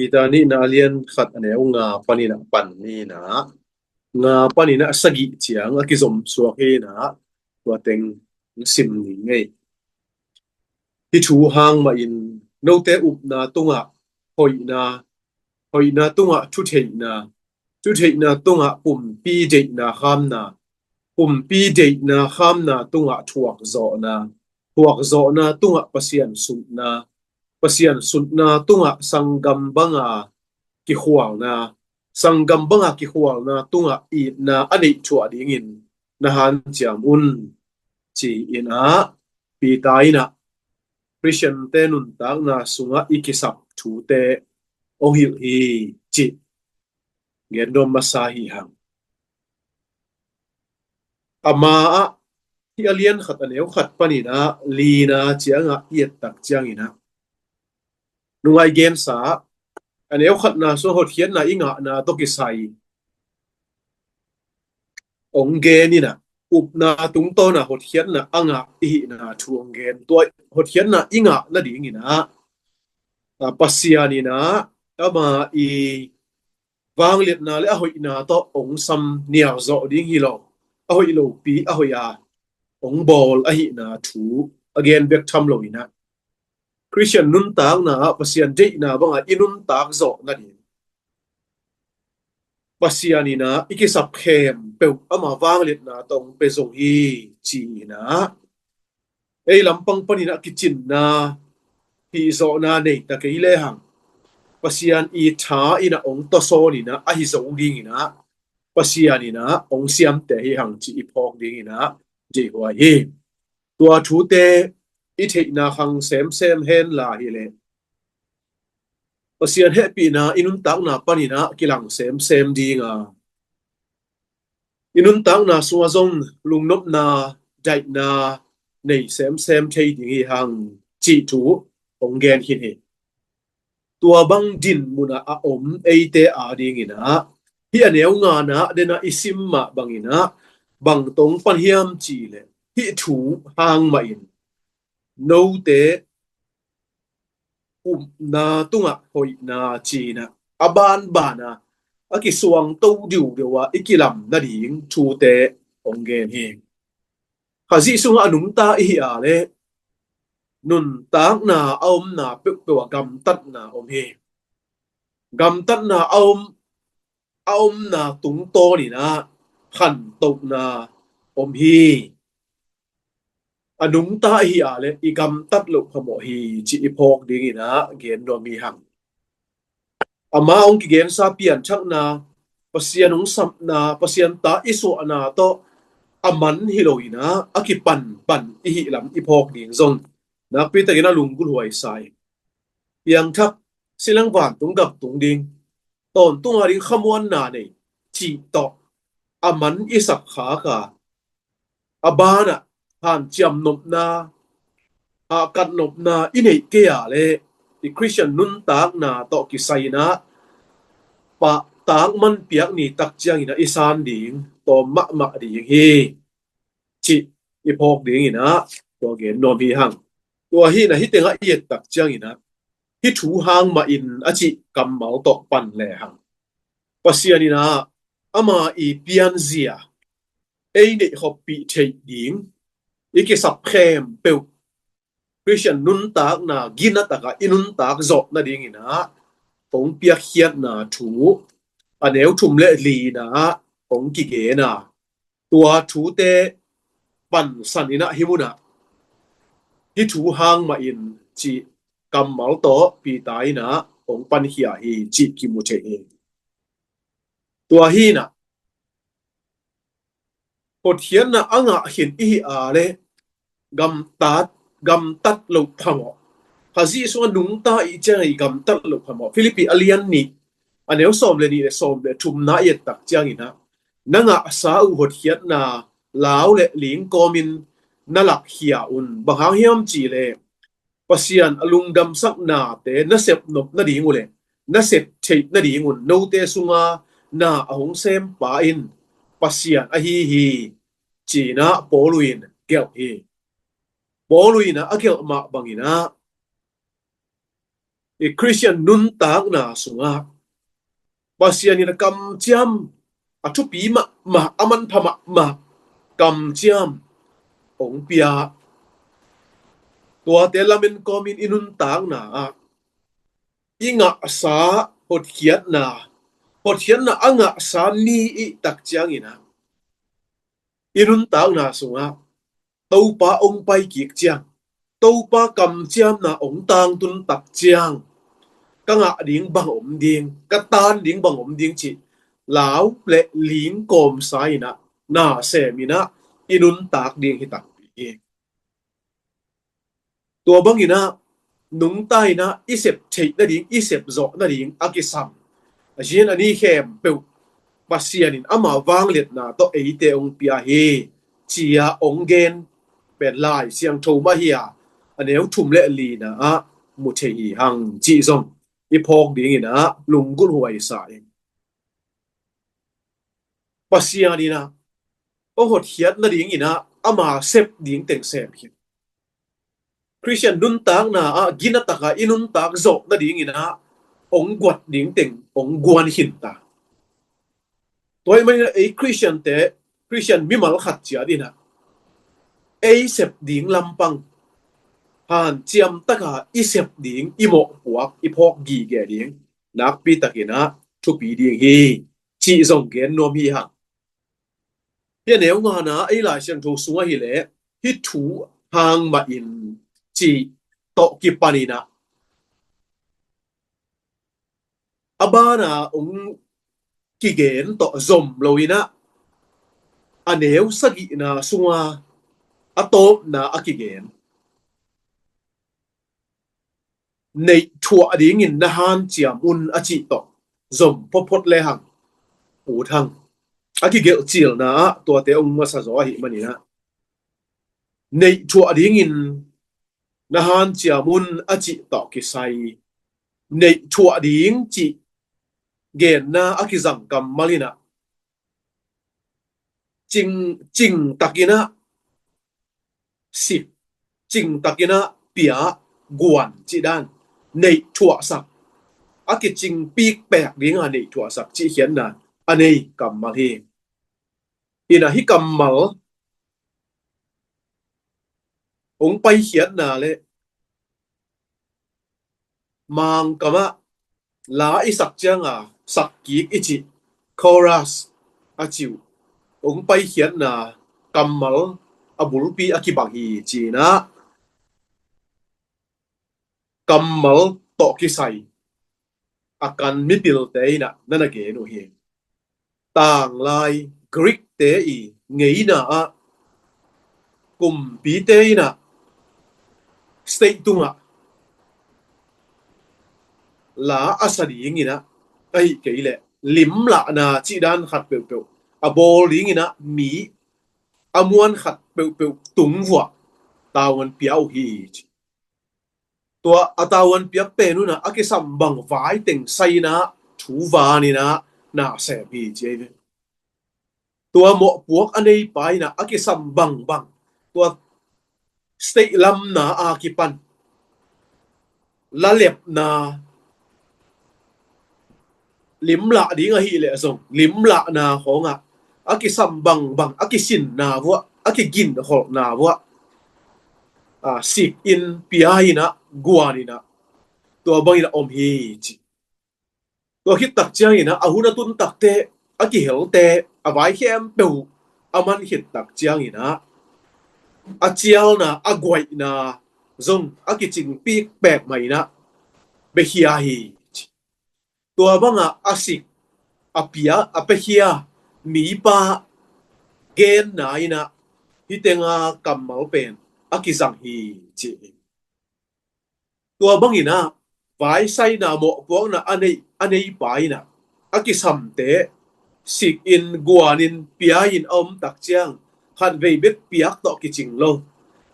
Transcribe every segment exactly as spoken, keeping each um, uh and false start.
Peter nihna a lian khat a neu nga panin a pan ni in ah, nga panin a sagih ciang a kizom suak hi in ah, tua teng sim ni ngei. Hih thu hang mahin note upna tungah hoihna, hoihna tungah thutheihna, thutheihna tungah pumpi deihna khamna, pumpi deihna khamna tungah thuakzawhna, thuakzawhna tungah Pasian sutna, Pasian sutna tungah sanggam banga kikhualna, sanggam banga kikhualna tungah itna a neih thuah dingin na hanciam un, ci-in ah Peter in ah Khristiante nuntakna sungah i kisap thute hong hilh hi, cih gen nuam masa hi hang. Ama ah hih a lian khat a neu khat panin ah lina ciangah i et tak ciangin ah, nungai gensa a neu khatna sungah hotkhiatna i ngahna tawh kisai hong gen in ah, upna tungtawn ah hotkhiatna a ngah i hihna thu hong gen. Tua hotkhiatna i ngah nadingin ah, a, Pasian in ah ama i vangliatna le a hoihna tawh hong sam nial zawh ding hi lo, a hoih lopi a hoih a hong bawl ahihna thu a gen bek tham lo in ah, Khristian nuntakna ah Pasian deihna bangah i nuntak zawh nading Pasian in ah i kisap khempeuh ama vangliatna tawh hong pia zo hi, ci-in ah ei lampang panin ah kicinna hihzawhna nei ta kei lehang, Pasian i tha in ah hong tawsawn in ah ahi zo dingin ah, Pasian in ah hong siamte hi hang cih i phawk dingin ah deihhuai hi. Tua thute i theihna khang semsem henla hileh, Pasian hehpihna i nuntakna panin ah kilang semsem ding a, i nuntakna sungah zong lungnopna, daihna nei semsem thei ding hi hang, cih thu hong gen khin hi. Tua bang din munah a om eite adingin ah, hih a neu ngana den ah i sim mah bangin ah, bang tawh pan hiam cih leh, hih thu hang mahin note upna tungah hoihna, ci-in ah a banban a, a kisuangto diudeu a i kilam nading thute hong gen hi. Khazih sungah a nungta i hih a leh, nuntakna a omna peuhpeuh ah gamtatna om hi. Gamtatna a om, a omna tungtawnin ah khantohna om hi. A nungta i hih a leh i gamtat loh phamawh hi, cih i phawk dingin ah gen nuam hi hang. Ama hong kigensa pianthakna, Pasian hong sapna, Pasian ta i suahna tawh a man hi lo in ah, a kipanpan i hih lam i phawk ding zong nakpi takin a lunggulhhuai sa hi. Piangthak, silang vantung gaptung ding, tawntung a ding khamuanna nei, cih tawh a man i sak khak a, a banah hanciam nopna, hahkat nopna i neih kei a leh, i Khristian nuntakna tawh kisai in ah pahtak man piak ni tak ciangin ah i san ding tawm mahmah ding hi, cih i phawk dingin ah tua gen nuam hi hang. Tua hi in ah hih tengah i et tak ciangin ah, hih thu hang mahin a cih kammal tawh pan lehang, Pasian in ah ama i pianzia ei neih khoppih theih ding, i kisap khempeuh Khristian nuntakna gina takah i nuntak zawh nadingin ah hong piakkhiatna thu a neu thum le lina ah hong kigen a, tua thute pansan in ah hih munah hih thu hang mahin cih kammal tawh Peter in ah hong pankhia hi, cih kimu thei hi. Tua hi in ah hotkhiatna a ngah khin i hih a leh gamtat, gamtat loh phamawh. Khazih sungah nungta i hih ciangah i gamtat loh phamawh. Filippi a lian nih a neu sawm le nih le sawm le thumna i et tak ciangin ah, na ngahsa uh hotkhiatna lau le ling kawmin na lakkhia un. Bang hang hiam cih leh, Pasian a lungdamsak nate na sep nop nading uh le na sep theih nadingun note sunga na a hong sempa in Pasian ahi hi, ci-in ah Paul in gelh hi. Paul in ah a gelh mah bangin ah i Khristian nuntakna sungah Pasian in a kamciam, a thupi mahmah, a manpha mahmah kamciam hong pia. Tuate lamen kawmin i nuntakna ah i ngahsa hotkhiatna, hotkhiatna a ngahsa ni i tak ciangin ah i nuntakna sungah Topa hong pai kik ciang, Topa kamciamna hong tangtun tak ciang, ka ngah ding bang om ding, ka tan ding bang om ding cih lau le ling kawmsa in ah, na sem in ah i nuntak ding hi takpi hi. Tua bangin ah nungta in ah i sep theih nading, i sep zawh nading a kisam, a zian a ni khempeuh Pasian in ama vangliatna tawh eite hong pia hi, ci-a hong gen pen Lai Siangtho mah hi a, a neu thum le lina ah mu thei hi hang cih zong i phawk dingin ah lunggulh huai sa ing. Pasian in ah hong hotkhiat nadingin ah ama sep ding teng sem khin. Khristian nuntakna ah gina taka i nuntak zawh nadingin ah hong guat ding teng hong guan khin ta. Tua ahih manin ah ei Khristiante, Khristian mimal khat ciat in ah ei sep ding lampang hanciam taka i sep ding, i mawhpuak, i phawk gige ding nakpi takin ah thupi ding hi, cih zong gen nuam hi hang. Hih a neu ngana ei Lai Siangtho sungah hi leh hih thu hang mah in cih tawh kipan in ah a bana hong kigen tawh zom lo in ah a neu sagihna sunga a tawpna a kigen. Neih thuah dingin na hanciam un a cih tawh zom photphot le hang, ut hang. A kigelhcilna ah tuate hong masa zaw ahih manin ah neih thuah dingin na hanciam un a cih tawh kisai, neih thuah ding cih genna a kizang kammal in ah cing, cing takin ah sik, cing takin ah pia, guan cih dan, neih thuahsak, a kicing pikpek dinga neih thuahsak cih khiatna a nei kammal hi. In ah hih kammal hong paikhiatna le Mangkam ah la i sak cianga sak kik i cih chorus a cih uh hong paikhiatna kammal a bulpi a kibang hi, ci-in ah kammal tawh kisai a kan mipilte in ah na na gen uh hi. Tanglai Greek-te i ngeina ah kumpite in ah state tungah la a sa dingin ah, ahih kei leh limlahna cih dan khat peuhpeuh a bawl dingin ah mi a muan khat peuhpeuh tung vuah tavuan pia uh hi, ci. Tua a tavuan piak pen un ah a kisam bang vai teng sai in ah thu van in ah na sem hi, ci ei ve. Tua mawhpuak a neipa in ah a kisam bangbang, tua state lamna a kipan lalepna limlah ding ahih leh zong limlahna khawngah a kisam bangbang, a kisinna vuah, a kiginkholhna vuah, a, sik in, pia in ah, guan in ah, tua bangin ah om hi, ci. Tua khit tak ciangin ah a hun a tun takte, a kihelte, a vai khempeuh a man khit tak ciangin ah a cialna, a guaihna zong a kicing pikpek mah in ah bekhia hi, ci. Tua bangah a sik, a pia, a piakhia mipa genna in ah hih tenga kammal pen a kizang hi, ci. Tua bangin ah vaisaina mawhpuakna a nei, a neipa in ah a kisamte sik in, guan in, pia in a om tak ciang khatvei bek piak tawh kicing lo,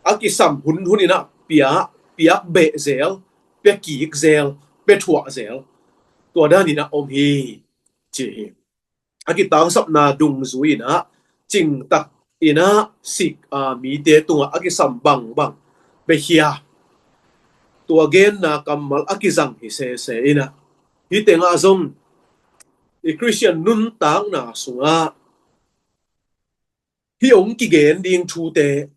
a kisam hunhun in ah pia, piak beh zel, pia kik zel, pia thuah zel, tua dan in ah om hi, ci hi. A kitangsapna dungzui in ah cingtak in ah sik a mite tungah a kisam bangbang bekhia, tua genna kammal a kizang hi sese inah, hih tengah zong i Khristian nuntakna sungah hih hong kigen ding thute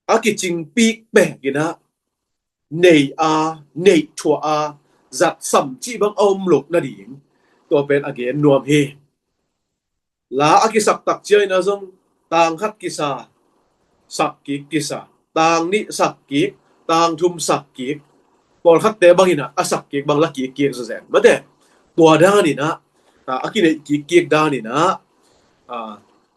a kicingpik pek inah nei a, neih thuah a, zat sam cih bang a om loh nading, tua pen a gen nuam hi. La a kisak tak ciangin ah zong tang khat kisa, sak kik kisa, tang nih sak kik, tang thum sak kik, pawlkhatte bang inah a sak kik bang la kik kik zazen mate. Tua dan inah, a, a kineih kik kik dan inah, a,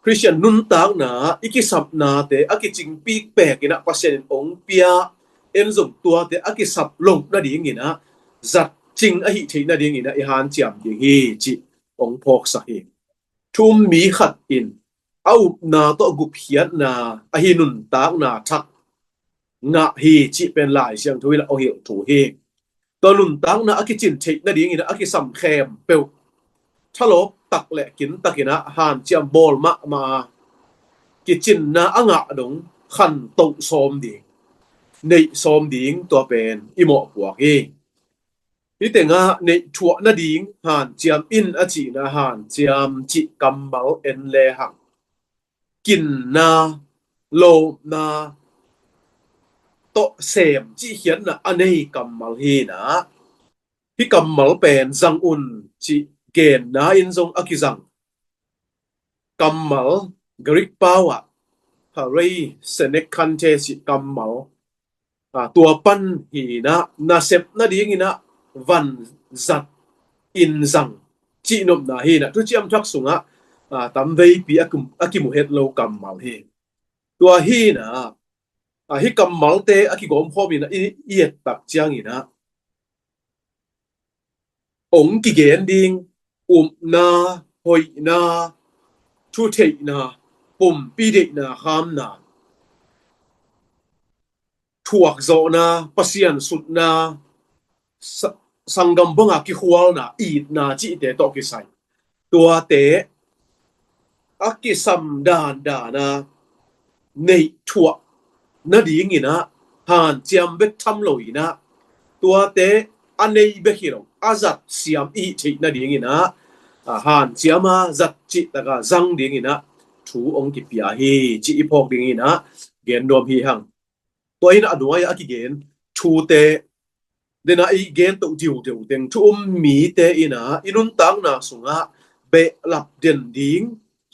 Khristian nuntakna i kisapnate a kicingpik pek inah Pasian in hong pia, en zong tuate a kisap loh nading inah zat cing ahi theih nading inah i hanciam ding hi cih hong phawksak hi. Thu um mi khat in a upna tawh gupkhiatna ahi nuntakna thak ngah hi cih pen Lai Siangtho in a hong hilh thu hi. Tua nuntakna a kicin theih nading inah a kisam khempeuh thalawp tak le kin tak inah hanciam bawl mahmah a, kicinna a ngah dong khantoh sawm ding, neih sawm ding, tua pen i mawhpuak hi. Hih tengah neih thuah nading hanciam in a cihna hanciam cih kammal en lehang kinna, lawpna tawh sem cih khiatna a nei kammal hi inah, hih kammal pen zang un cih genna in zong a kizang kammal, Greek pau ah parasenekhante cih kammal, a, tua pan hi inah nasep nading inah vanzat in zang cih nopna hi inah, thuciam thak sungah, a, tamveipi a kim, a kimu het lo kammal hi. Tua hi inah, a, hih kammalte a kigawmkhawm inah i, i et tak ciang inah hong kigen ding upna, hoihna, thutheihna, pumpi deihna, hamna, thuakzawhna, Pasian sutna, sa-, sanggam banga kikhualna, itna cihte tawh kisai, tuate a kisam dandan a neih thuah nading inah hanciam bek tham lo inah, tuate a nei bek hi lo, a zat siam i hih theih nading inah, a, hanciam a zat cih taka zang ding inah thu hong kipia hi cih i phawk ding inah gen nuam hi hang. Tua inah a nuai a kigen thute, dena i gen toh diudeu teng thu um mite inah i nuntakna sungah behlap den ding,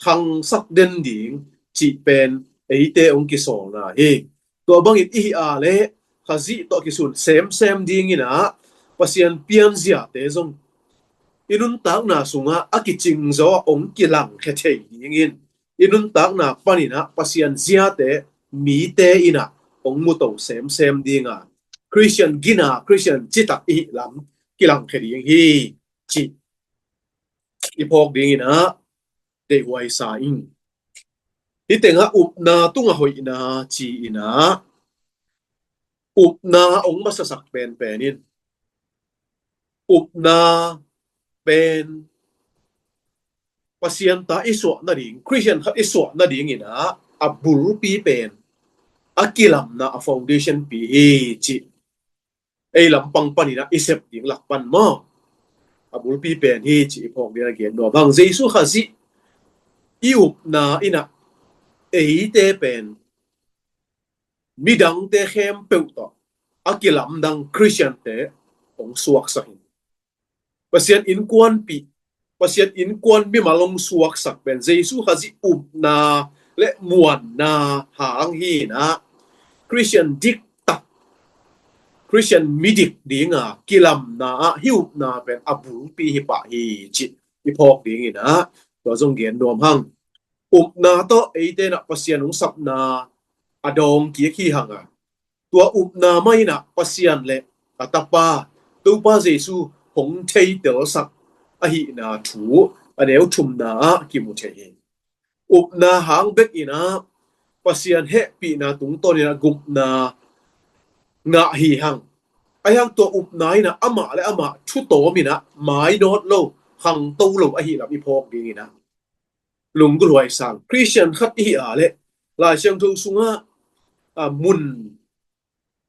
khangsak den ding cih pen eite hong kisawlna hi. Tua bangin i hih a leh Khazih tawh kisun semsem ding inah Pasian pianziate zong i nuntakna sungah a kicingzaw a hong kilangkhia thei dingin, i nuntakna pan inah Pasian ziate mite inah hong muto semsem ding a, Khristian gina, Khristian citak i hih lam kilangkhia ding hi cih i phawk ding inah deihhuai sa ing. Hih tengah upna tungah hoihna ci inah, upna hong masasak penpen in, upna pen Pasian ta i suah nading, Khristian khat i suah nading inah a bulpi pen a kilamna, a foundation pi hi cih ei lampang pan inah i sep ding lak pan maw, a bulpi pen hi cih i phawk ding a gen nuam hang. Jesu Khazih i upna inah eite pen midangte khempeuh tawh a kilamdang Khristiante hong suaksak hi. Pasian innkuanpih, Pasian innkuan mimal hong suaksak pen Jesu Khazih upna le muanna hang hi inah, Khristian diktak, Khristian midik dinga kilamna ah hih upna pen a bulpi hi pah hi cih i phawk ding inah tua zong gen nuam hang. Upna tawh eite inah Pasian hong sapna a dawng kik hi hang a, tua upna mah inah Pasian le a Tapa Topa Jesu hong theitelsak ahihna thu a neu thumna ah kimu thei hi. Upna hang bek inah Pasian hehpihna tungtawn inah gupna ngah hi hang. Ahi hang tua upna inah amah le amah thu tawm inah mainawt lo, khangto lo ahih lam i phawk ding inah lunggulhhuai sang. Khristian khat i hih a leh Lai Siangtho sungah, a, mun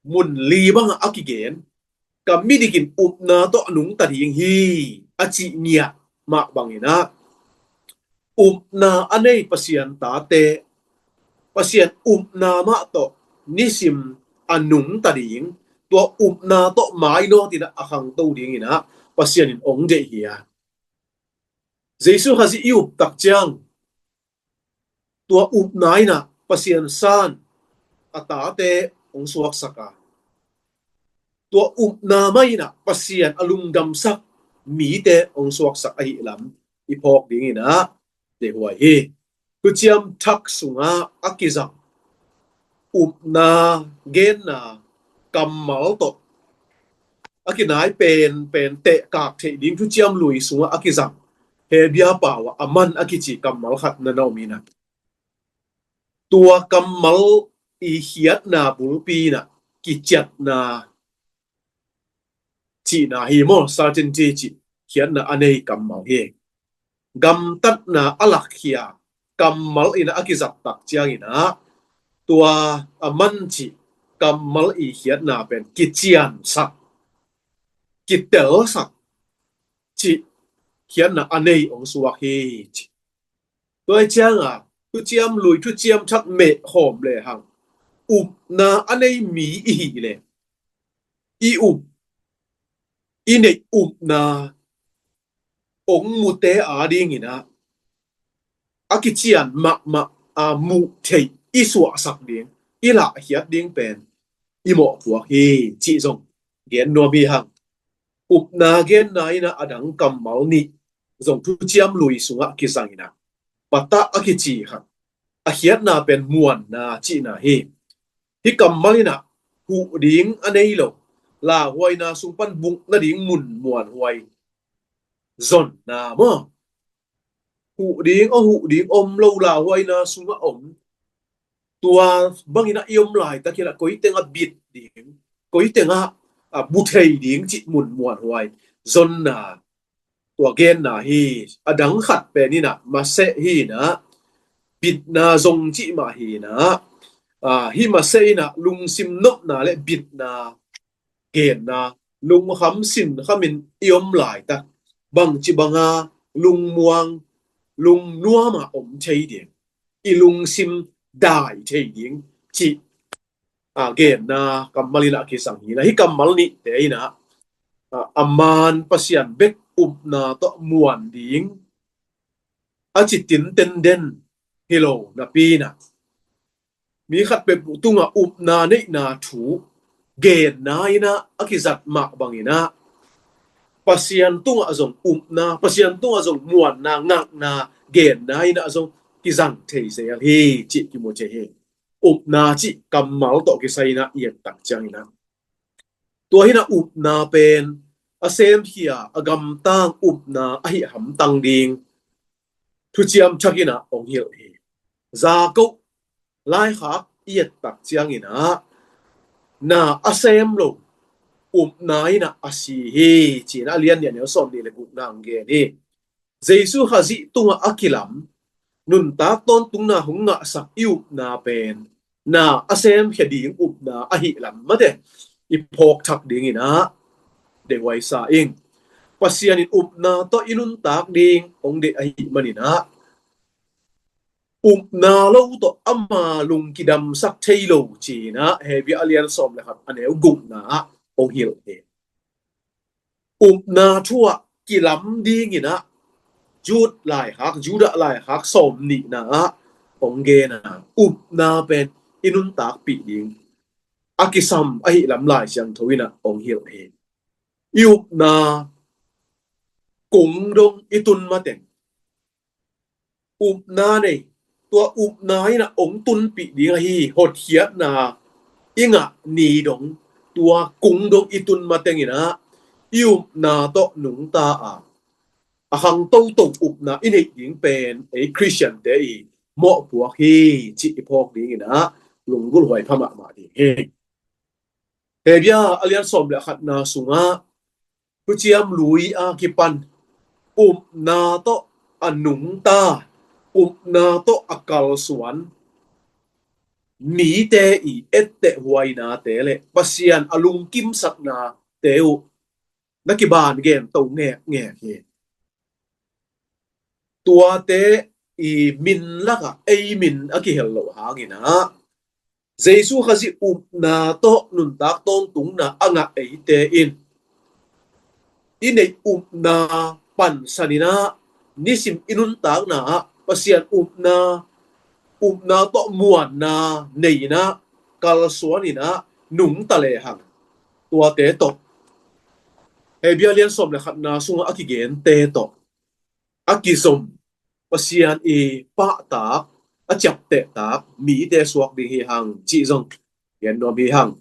mun li bangah a kigen, ka midik in upna tawh a nungta ding hi a cih ngiat mah bangin ah, upna a nei Pasian tate, Pasian upna mah tawh nisim a nungta ding, tua upna tawh mainawt in ah a khangto dingin ah Pasian in ong deih hi a. Jesu Khazih i up tak ciang, tua upna in ah Pasian san a tate ong suaksak a, tua upna mah in ah Pasian a lungdamsak mite ong suaksak ahih lam i phawk dingin ah deihhuai hi. Thuciam Thak sungah a kizang upna genna kammal tawh a kinai penpen tehkak theih ding Thuciam Lui sungah a kizang Hebru pau ah aman a kici kammal khat na na om in ah, tua kammal i khiatna bulpi in ah kiciatna cihna hi maw, certainty cih khiatna a nei kammal hi. Gamtatna a lakkhia kammal in ah a kizat tak ciangin ah, tua aman cih kammal i khiatna pen kiciansak, kitelsak cih khiatna a nei ong suak hi ci. Tua hi ciangah Thuciam Lui, Thuciam Thak meh khawm lehang, upna a nei mi i hih leh, i up, i neih upna ong mute a dingin ah a kician mahmah a muh theih i suahsak ding, i lahkhiat ding pen i mawhpuak hi cih zong gen nuam hi hang. Upna genna in ah a dang kammal nih zong Thuciam Lui sungah kizang in ah, patah a kici khat, a khiatna pen muanna cihna hi. Hih kammal in ah huh ding a nei lo, lauhuaina sung pan buk nading mun muanhuai zonna maw, huh ding, a huh ding om lo, lauhuaina sungah om, tua bangin ah i om laitakin ah koi tengah bit ding, koi tengah, a, bu thei ding cih mun muanhuai zonna, tua genna hi. A dang khat pen in ah maseh hi in ah, bitna zong cih mah hi in ah, a, hih maseh in ah lungsim nopna le bitna genna, lungkham sinkhamin i om laitak, bangci banga lungmuang, lungnuama om thei ding, i lungsim dai thei ding cih, a, genna kammal in ah a kisang hi in ah, hih kammal nihte in ah, a, a man Pasian bek upna tawh muan ding a ci tinten den hi lo napi in ah, mi khat peuh tungah upna neihna thu genna in ah a kizat mah bangin ah, Pasian tungah zong upna, Pasian tungah zong muanna, ngakna genna in ah zong kizang thei zel hi cih kimu thei hi. Upna cih kammal tawh kisai in ah i et tak ciangin ah, tua hi in ah upna pen a semkhia, a gamtang upna ahi hamtang ding Thuciam Thak in ah ong hilh hi. Jakob laikhak i et tak ciangin ah, na a sem lo upna in ah a si hi ci in ah, a lian nih, a neu sawm nih le gukna ong gen hi. Jesu Khazih tungah a kilam, nuntak tawntungna hong ngahsak i upna pen na a semkhia ding upna ahih lam mate i phawk thak dingin ah deihhuai sa ing. Pasian in upna tawh i nuntak ding ong deih ahih manin ah, upna lo tawh ama lung kidamsak thei lo ci in ah Hebru a lian sawm le khat, a neu gukna ah ong hilh hi. Upna thu ah kilam dingin ah Jude laikhak, Judah laikhak sawm nihna ah ong gen a, upna pen i nuntakpih ding a kisam ahih lam Lai Siangtho in ah ong hilh hi. I upna kung dong i tun mateng, upna nei, tua upna in ah ong tunpih ding ahi hotkhiatna i ngah ni dong, tua kung dong i tun mateng in ah i upna tawh nungta a, a khangto to upna i neih ding pen ei Khristiante i mawhpuak hi cih i phawk dingin ah lunggulhhuai pha mahmah ding hi. Hebru a lian sawm le khatna sungah Thuciam Lui a kipan upna tawh a nungta, upna tawh a kalsuan mite i etteh huainate le Pasian a lungkimsaknate uh na kiban gen to ngekngek hi. Tuate i min lakah ei min a kihel loh hangin ah Jesu Khazih upna tawh nuntak tawntungna a ngah eite in i neih upna pansanin ah nisim i nuntakna ah Pasian upna, upna tawh muanna nei-in ah kalsuanin ah nungta lehang tuate tawh Hebru lian sawm le khatna sungah a kigente tawh a kizom Pasian i pahtak, a ciaptehtak mite suak ding hi hang cih zong gen nuam hi hang.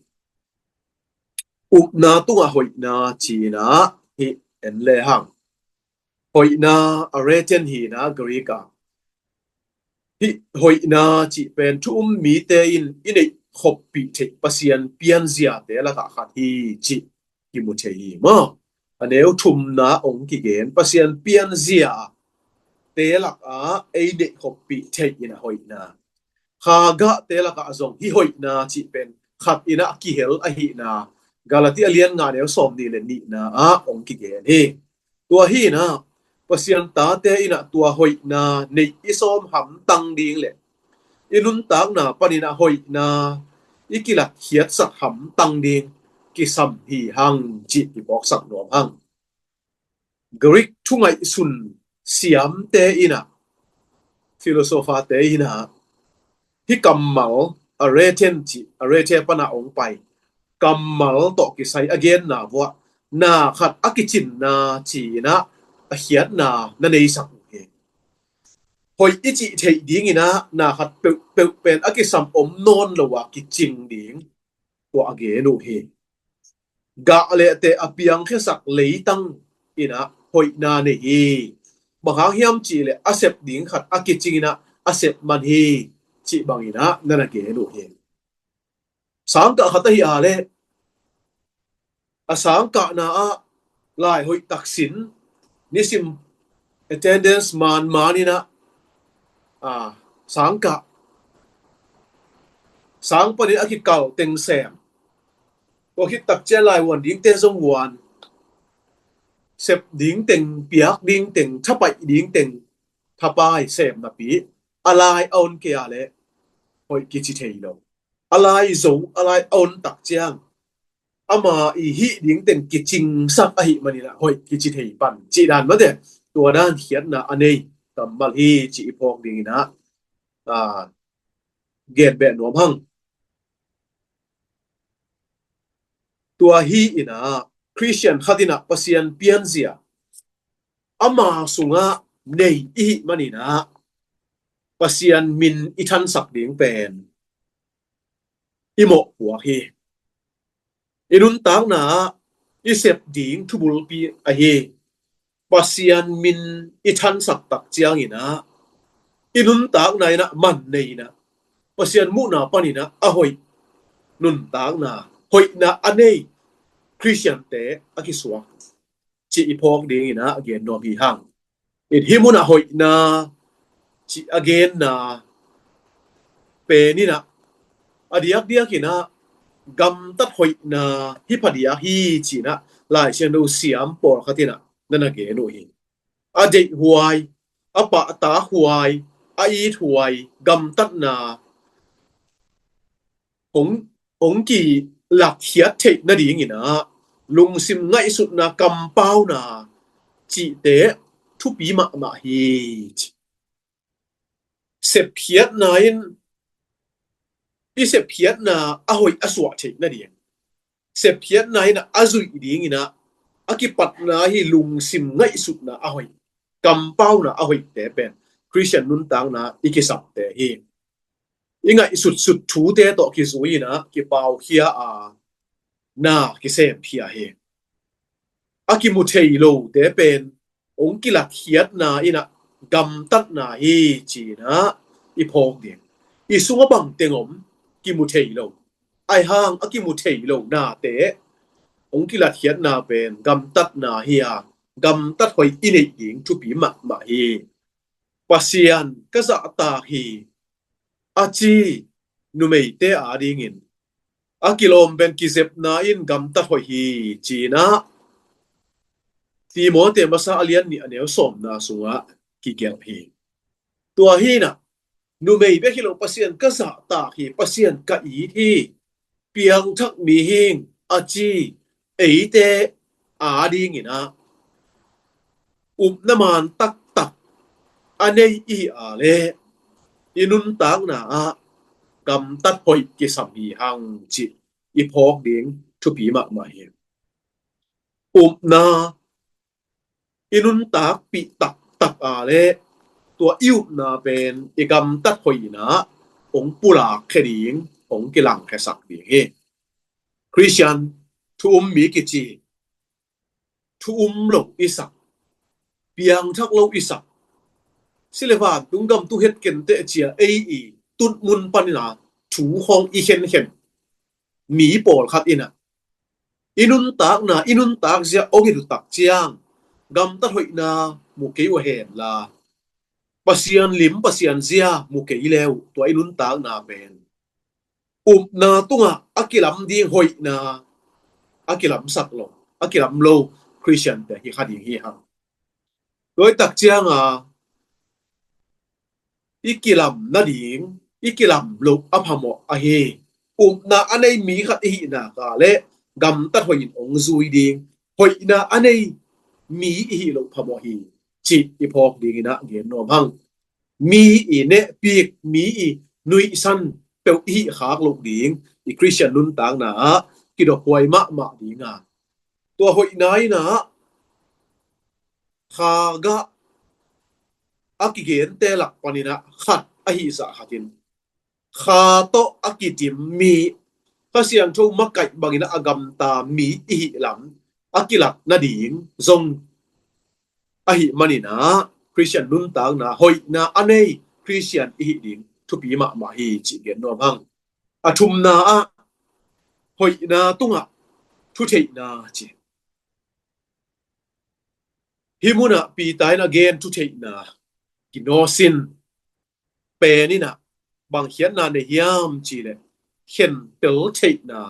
Upna tungah hoihna cihna hih en lehang, hoihna a reten hihna Greek a, hih hoihna cih pen thu um mite in i neih khoppih theih Pasian pianziate lakah khat hi cih kimu thei hi maw. A neu thumna hong kigen Pasian pianziate lakah ei neih khoppih theih in a hoihna, kha gahte lakah zong hih hoihna cih pen khat in a kihel ahihna Galati a lian nga neu sawm nih le nihna ah hong kigen hi. Tua hi in ah Pasian tate in ah tua hoihna neih i sawm hamtang ding le i nuntakna panin ah hoihna i kilatkhiatsak hamtang ding kisam hi hang cih i phawksak nuam hang. Greek thu ngaihsun siamte in ah, philosopher-te in ah hih kammal a reten cih, a reten panah hong pai kammal tawh kisai a genna vuah na khat a kicinna ci-in ah a khiatna na neisak uh hi. Hoih i cih theih dingin ah na khat peuhpeuh pen a kisam om nawn lo a kicing ding tua a gen uh hi. Gah le teh a piangkhiasak leitang in ah hoihna nei hi. Bang hang hiam cih leh a sep ding khat a kicing in ah a sep man hi cih bangin ah na na gen uh hi. Sangkah khat ahi a leh a sangkahna ah lai hoih taksin nisim attendance manman in ah, a, sangkah sang panin a kikal teng sem, tua khit takciang lai huan dingte zong huan, sep dingteng, piak dingteng, thapaih dingteng thapai sem napi a lai a on kei a leh hoih kici thei lo. A lai zo, a lai a on takciang ama i hih dingteng kicingsak ahih manin ah hoih kici thei pan cih dan mate, tua dan khiatna a nei kammal hi cih i phawk dingin ah, a, gen beh nuam hang. Tua hi in ah Khristian khat in ah Pasian pianzia ama sungah nei i hih manin ah Pasian min i thansak ding pen i mawhpuak hi. I nuntakna ah i sep ding thubulpi ahi Pasian min i thansak takciangin ah i nuntakna in ah man nei in ah Pasian muhna panin ah a hoih nuntakna, hoihna a nei Khristiante a kisuak cih i phawk dingin ah a gen nuam hi hang. In hih munah hoihna cih a genna pen in ah a diakdiakin ah gamtat hoihna hi phadiak hi ci-in ah Lai Siangtho siam pawlkhat in ah na na gen uh hi. A deihhuai, a pahtakhuai, a ithuai gamtatna hong, hong kilatkhiat theih nadingin ah lungsim ngaihsutna, kampauna cihte thupi mahmah hi. Sepkhiatna in i sepkhiatna a hoih a suah theih nading, sepkhiatna in a zuih dingin ah a kipatna hi lungsim ngaihsutna a hoih, kampauna a hoihte pen Khristian nuntakna i kisamte hi. I ngaihsutsut thute tawh kizui in ah kipaukhia a, na kisemkhia hi. A kimu thei lote pen hong kilatkhiatna in ah gamtatna hi ci-in ah i phawk ding. I sungah bangteng om kimu thei lo, ahi hang a kimu thei lo nate hong kilatkhiatna pen gamtatna hi a, gamtat hoih i neih ding thupi mahmah hi. Pasian ka zahtak hi a ci numeite adingin a kilawm pen kizepna in gamtat hoih hi, ci-in ah Timoti masa a lian nih a neu sawmna sungah kigelh hi. Tua hi-in ah numei bek hi lo, Pasian ka zahtak hi, Pasian ka it hi, piangthak mihing a ci eite adingin ah upna man taktak a nei i hi a leh i nuntakna ah gamtat hoih kisam hi hang cih i phawk ding thupi mahmah hi. Upna i nuntakpih taktak a leh tua i upna pen i gamtat hoihna hong pulakkhia ding, hong kilangkhiasak ding hi. Khristian thu um mi kici, thu um lo i sak, piangthak lo i sak, si le vantung gam tung het kenteh cia ei i tutmun panin ah thu khawng i khenkhen mi pawlkhat in ah i nuntakna, i nuntak zia hong i lutak ciang gamtat hoihna mu kei uh a hen la, Pasian lim, Pasian zia mu kei le uh tua i nuntakna pen upna tungah a kilam ding hoihna a kilamsak lo, a kilam lo Khristiante hi kha ding hi hang. Tua i tak cianga i kilam nading, i kilam lo a phamawh ahi. Upna a nei mi khat i hihna ka leh gamtat hoihin hong zui ding, hoihna a nei mi i hih loh phamawh hi, cih i phawk dingin ah gen nuam hang. Mi i nehpik, mi i nuihsan peuh i hih khak loh ding, i Khristian nuntakna ah kidophuai mahmah dinga, tua hoihna in ah kha gah a kigente lak panin ah khat ahi zah khatin, kha tawh a kidim mi, Kha Siangtho makaih bangin ah a gamta mi i hih lam a kilat nading zong ahih manin ah Khristian nuntakna hoihna a nei Khristian i hih ding thupi mahmah hi, cih gen nuam hang. A thumna ah hoihna tungah thutheihna ci. Hih munah Peter in a gen thutheihna kinawsin pen in ah bang khiatna nei hiam cih leh khentel theihna,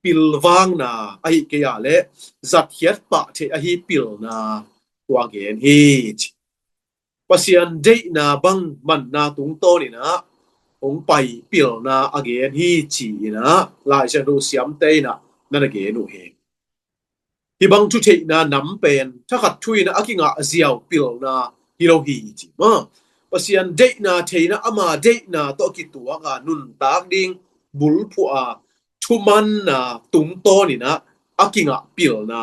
pilvangna ahi kei a leh zatkhiat pah theih ahi pilna tua gen hi ci. Pasian deihna bang manna tungtawn in ah hong pai pilna a gen hi ci-in ah Lai Siangtho siamte in ah nan a gen uh hi. Hih bang thutheihna nam pen thakhat thu in ah a kingah ziau pilna hi lo hi ci maw. Pasian deihna theihna, ama deihna tawh kituak a nuntak ding bulphuh a thumanna tungtawn in ah a kingah pilna,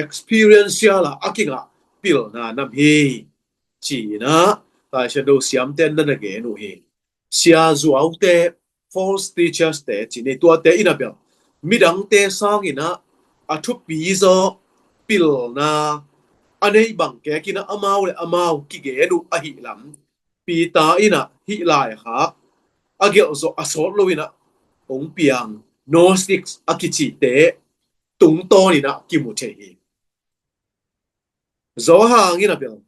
experiential a a kingah pilna nam hi ci-in ah Lai Siangtho siamte nan a gen uh hi. Sia zuaute, false teachers te ci ni, tuate in ah bel midangte sangin ah a thupi zaw pilna a nei bang kek in ah amau le amau kigen uh ahi lam Peter in ah hih laikhak a gelh zawh a sawt lo in ah hong piang Gnostics a kicite tungtawn in ah kimu thei hi. Zawhang in ah bel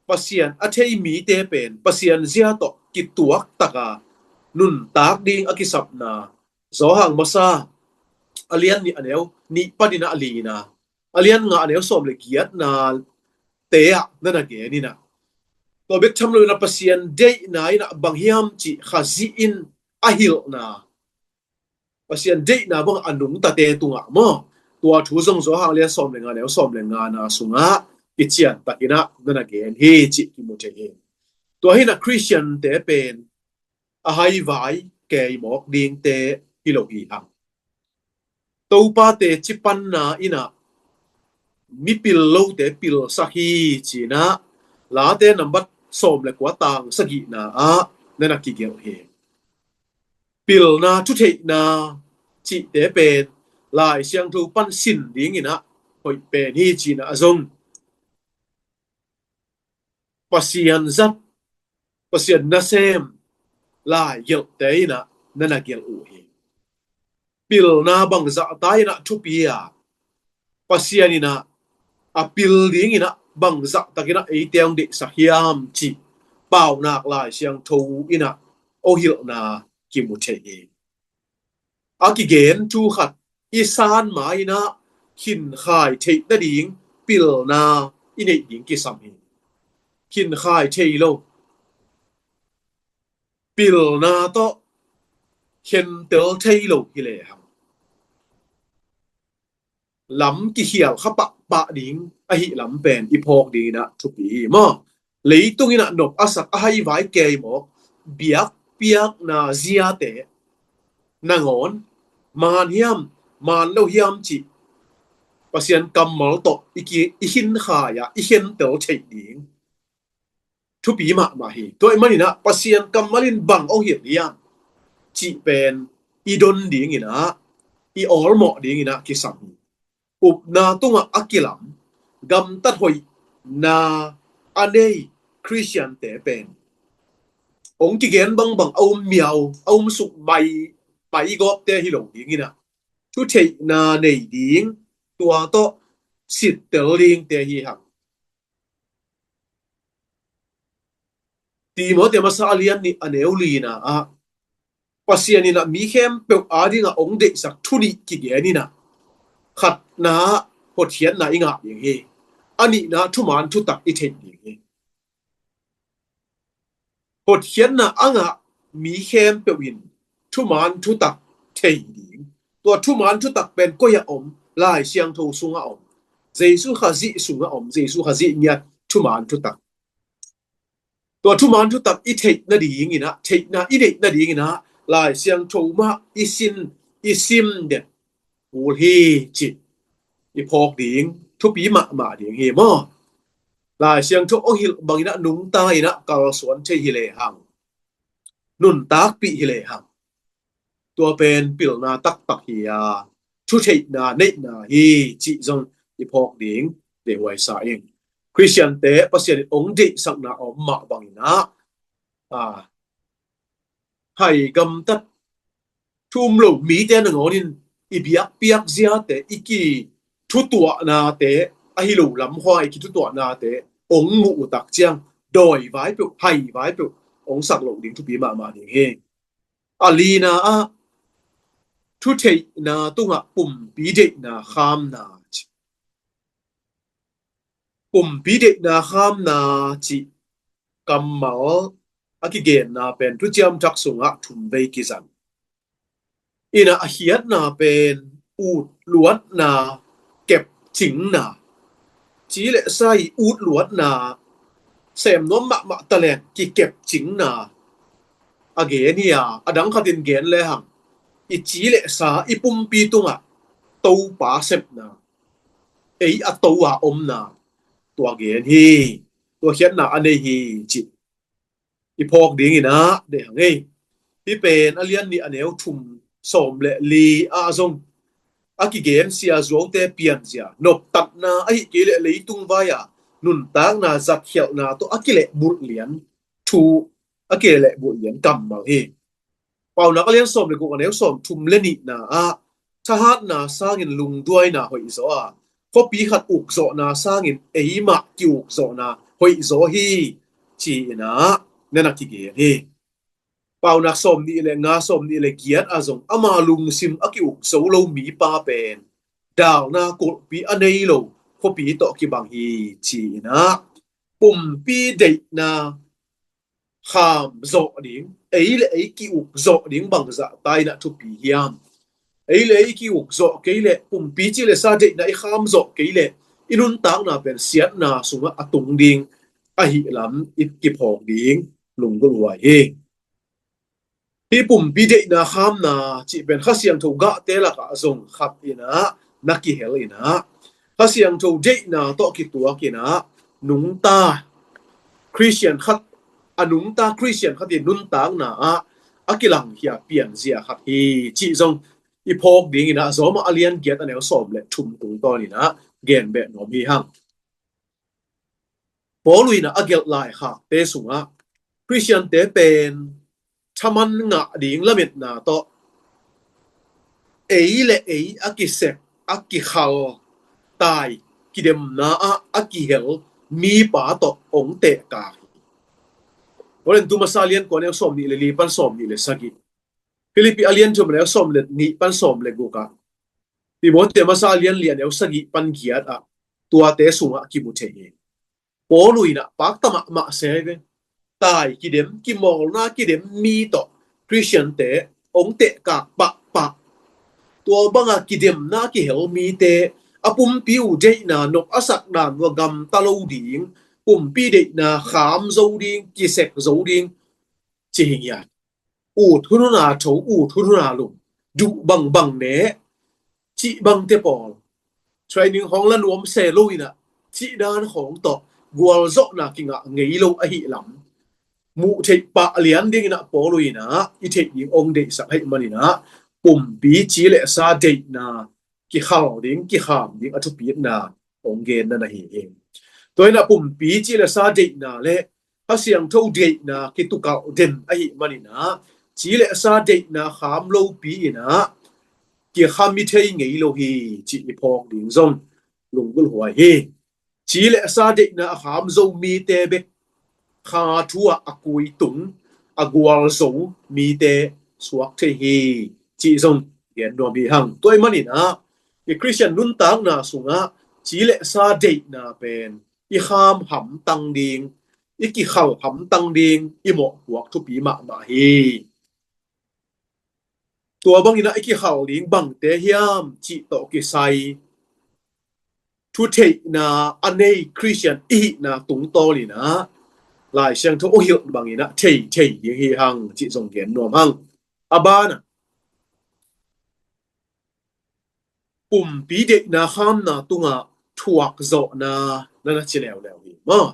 Pasian a thei mite pen Pasian zia tawh kituak taka nuntak ding a kisapna, Zawhang masa a lian nih a neu nih panin ah a lina, a lian nga a neu sawm le giatna te ah nan a gen in ah, tua bek tham lo in ah Pasian deihna in ah bang hiam cih Khazih in a hilhna, Pasian deihna bang a nungtate tungah maw, tua thu zong Zawhang lian sawm le nga neu sawm le ngana sungah kician takin ah nan a gen hi cih kimu thei hi. Tua hi in ah Khristiante pen a haivai keimawk dingte hi lo hi hang. Topate cipanna in ah mipil lote pilsak hi ci-in ah Late nambat sawm le kua tang sagihna ah nan a kigelh hi. Pilna thutheihna cihte pen Lai Siangtho pan sin dingin ah hoih pen hi ci-in ah a zong Pasian zat, Pasian nasem lai gelhte in ah nan a gelh uh hi. Pilna bangzah ta in ah thupi a, Pasian in ah a pil dingin ah bangzah takin ah eite hong deihsak hiam cih Paunak Lai Siangtho in ah hong hilhna kimu thei hi. A kigen thu khat i san ma-in ah khinkhai theih nading pilna i neih ding kisam hi. Khinkhai thei lo, pilna tawh khentel thei lo hi lehang lam kikhial kha pahpah ding ahi lam pen i phawk dingin ah thupi hi maw. Leitung in ah nop a sak a haivai kei mawk biakpiakna ziate nangawn man hiam, man lo hiam cih Pasian kammal tawh i ki, i khinkhai a i khentel theih ding thupi mahmah hi. Tua ahih manin ah Pasian kammal in bang hong hilh hiam cih pen i don dingin ah, i awlmawh dingin ah kisam hi. Upna tungah a kilam, gamtat hoihna a nei Khristiante pen hong kigen bangbang a um miau, a um suk mai, mai gawpte hi lo dingin ah, thutheihna nei ding, tua tawh sittel dingte hi hang. Timote masa a lian nih a neu lina ah Pasian in ah mi khempeuh adingah hong deihsak thu nih kigen in ah, khatna ah hotkhiatna i ngah ding hi. A nihna thuman thutak i theih ding hi. Hotkhiatna a ngah mi khempeuh in thuman thutak thei ding. Tua thuman thutak pen koi ah om? Lai Siangtho sungah om. Jesu Khazih sungah om. Jesu Khazih ngiat thuman thutak. Tua thuman thutak i theih nadingin ah, theihna i neih nadingin ah Lai Siangtho mah i sin, i sim den kul hi cih i phawk ding thupi mahmah ding hi maw. Lai Siangtho hong hilh bangin ah nungta in ah kalsuan thei hi lehang, nuntakpih hi lehang, tua pen pilna taktak hi a, thutheihna neihna hi cih zong i phawk ding deihhuai sa ing. Khristiante Pasian in hong deihsakna a om mah bangin ah, a, hai gamtat thu um lo mite nangawnin i biakpiak ziate, i kithutuahnate, ahi lo lamhuai kithutuahnate hong muh uh tak ciang dawi vai peuh, hai vai peuh hong sak loh ding thupi mahmah ding hi. A lina ah thutheihna tungah pumpi deihna khamna ci. Pumpi deihna khamna cih kammal a kigenna pen Thuciam Thak sungah thum vei kizang. In ah a khiatna pen utluatna, kepcingna. Ci le sa i utluatna, sem nuam mahmah taleng kikepcingna a gen hi a, a dang khatin gen lehang i ci le sa, i pumpi tungah Topa sepna, ei a to a omna, tua gen hi. Tua khiatna a nei hi cih i phawk dingin ah deih hang ei. Hih pen a lian nih a neu thum, sawm le li ah zong a kigen Sia Zuaute pianzia, noptatna ahih kei leh leitung vai-a nuntakna zatkhialhna tawh a kilehbulh lian thu, a kilehbulh lian kammal hi. Paunak a lian sawm le guk a neu sawm thum le nihna ah, thahatna sangin lungduaina hoihzaw a, khuapi khat ukzawhna sangin eimah ki-ukzawhna hoihzaw hi, ci-in ah na na kigen hi. Paunak sawm nih le nga, sawm nih le giat ah zong ama lungsim a ki-ukzo lo mipa pen dalna kulhpi a nei lo khuapi tawh kibang hi, ci-in ah pumpi deihna kham zawh ding, ei le ei ki-uk zawh ding bangzah ta in ah thupi hiam? Ei le ei ki-uk zawh kei leh, pumpi ci le sa deihna i kham zawh kei leh, i nuntakna pen siatna sungah a tung ding ahih lam i kiphawk ding lunggulh huai hi. Hih pumpi deihna khamna cih pen Kha Siangtho gahte lakah zong khat in ah na kihel in ah, Kha Siangtho deihna tawh kituak in ah nungta Khristian khat, a nungta Khristian khat i nuntakna ah a kilangkhia pianzia khat hi cih zong i phawk dingin ah, Rom a lian giat a neu sawm le thum tungtawn in ah gen beh nuam hi hang. Paul in ah a gelh laikhakte sungah Khristiante pen thaman ngah ding lametna tawh ei le ei a kisep, a kikhal, tai kidemna ah a kihel mipa tawh hong tehkak hi. Korintu masa lian kua neu sawm nih le li pan sawm nih le sagih. Philippi a lian thum a neu sawm le nih pan sawm le guk ah, Timote masa a lian li a neu sagih pan giat ah tuate sungah kimu thei hi. Paul in ah pakta mahmah se ve. Tai kidem, kimawlna kidem mi tawh Khristiante hong tehkak pahpah. Tua banga kidemna kihel mite, a pumpi uh deihna nop a sak dan uh a gamta lo ding, pumpi deihna kham zo ding, kisek zo ding, ci hi ngiat. Ut hunhun a tho, ut hunhun a lum, duh bangbang ne, cih bangte pawl. Training khawng la nuam se lo in ah, cih dan khawng tawh gualzawhna kingah ngei lo ahih lam muh theih pah lian dingin ah Paul in ah i theih ding hong deihsak ahih manin ah, pumpi ci le sa deihna kikhal ding, kikham ding a thupitna hong genna na hi hi. Tua in ah pumpi ci le sa deihna le Kha Siangtho deihna kitukalh den ahih manin ah, ci le sa deihna kham lopi in ah kikham i thei ngei lo hi, cih i phawk ding zong lunggulh huai hi. Ci le sa deihna a kham zo mite bek kha thu ah a kuitung, a gualzo mite suak thei hi, cih zong gen nuam hi hang. Tua ahih manin ah i Khristian nuntakna sungah ci le sa deihna pen i kham hamtang ding, i kikhal hamtang ding i mawhpuak thupi mahmah hi. Tua bangin ah i kikhal ding bangte hiam cih tawh kisai thutheihna a nei Khristian i hihna tungtawn in ah Lai Siangtho a hilh bangin ah thei thei ding hi hang, cih zong gen nuam hang. A banah pumpi deihna khamna tungah thuakzawhna na na ci leuleu hi maw?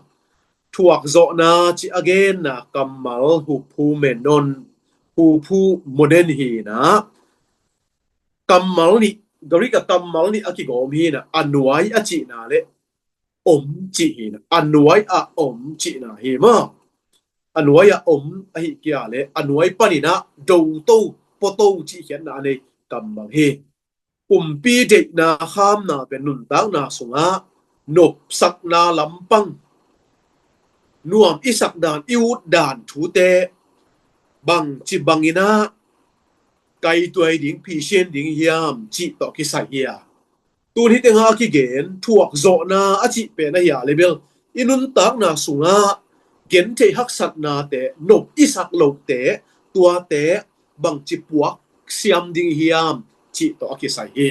Thuakzawhna cih a genna kammal huphu menon, huphu monen hi in ah, kammal nih, Greek a kammal nih a kigawm hi in ah, a nuai a cihna le om cih hi in ah, a nuai a om cihna hi maw? A nuai a om ahi kia le a nuai panin ah doto, poto cih khiatna a nei kammal hi. Pumpi deihna khamna pen nuntakna sungah nopsakna lampang, nuam i sak dan, i ut dan thute bangci bangin ah kaituai ding, phisian ding hiam cih tawh kisai hi a. Tun hih tengah a kigen thuakzawhna a cih pen ahi a le bel i nuntakna sungah gentheih haksatnate, nop i sak lohte, tuate bangci puak siam ding hiam cih tawh a kisai hi.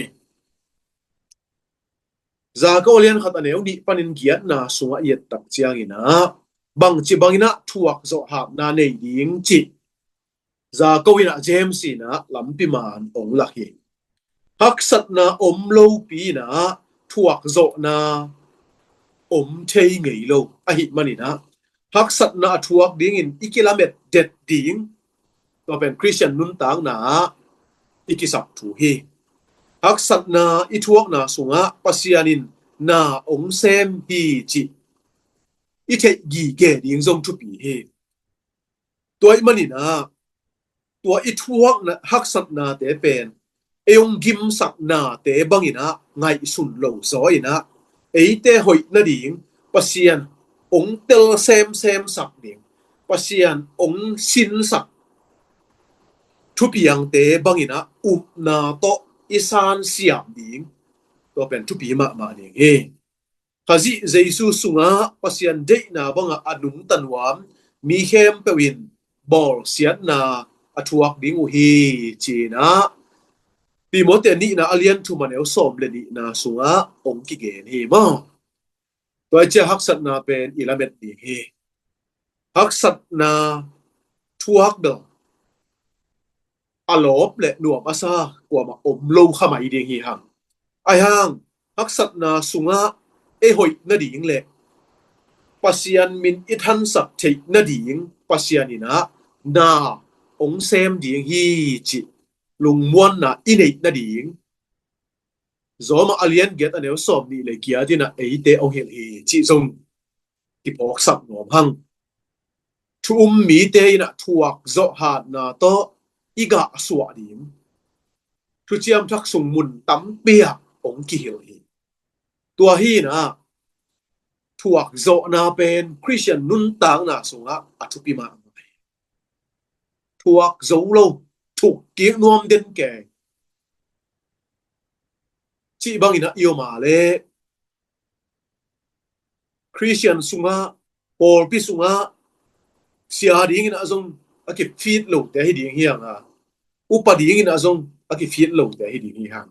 Jakob a lian khat a neu nih panin giatna sungah i et tak ciangin ah bangci bangin ah thuakzawh hatna nei ding cih Jakob in ah James in ah lampi man hong lak hi. Haksatna om lopi in ah thuakzawhna om thei ngei lo ahih manin ah haksatna a thuak dingin i kilamet det ding, tua pen Khristian nuntakna ah i kisap thu hi. Haksatna i thuakna sungah Pasian in na hong sem hi cih i theih gige ding zong thupi hi. Tua ahih manin ah tua i thuakna haksatnate pen ei hong gimsaknate bangin ah ngaihsun lo zaw in ah eite hoih nading Pasian hong tel semsem sak ding, Pasian hong sinsak thupiangte bangin ah upna tawh i san siam ding, tua pen thupi mahmah ding hi. Khazih Jesu sungah Pasian deihna bangah a nungta nuam mi khempeuh in bawlsiatna a thuak ding uh hi, ci-in ah Timote nihna a lian thum a neu sawm le nihna sungah hong kigen hi maw? Tua hi ciah haksatna pen i lamet ding hi. Haksatna thuak dong a lawp le nuam a sa kuamah om lo kha mai ding hi hang. Ahi hang haksatna sungah ei hoih nading le Pasian min i thansak theih nading Pasian in ah na hong sem ding hi cih lungmuanna i neih nading Rom a lian giat a neu sawm nih le giat in ah eite hong hilh hi cih zong kiphawksak nuam hang. Thu um mite in ah thuak zawh hatna tawh i gah suah ding thuciam thak sung mun tampi ah hong kihilh hi. Tua hi in ah thuak zawhna pen Khristian nuntakna sungah a thupi mahmah hi. Thuak zo lo, thuk kik nuam den kei. Cih bangin ah i om a leh Khristian sungah, pawlpi sungah sia dingin ah zong a kifit lote hi ding hi hang a, upa dingin ah zong a kifit lote hi ding hi hang.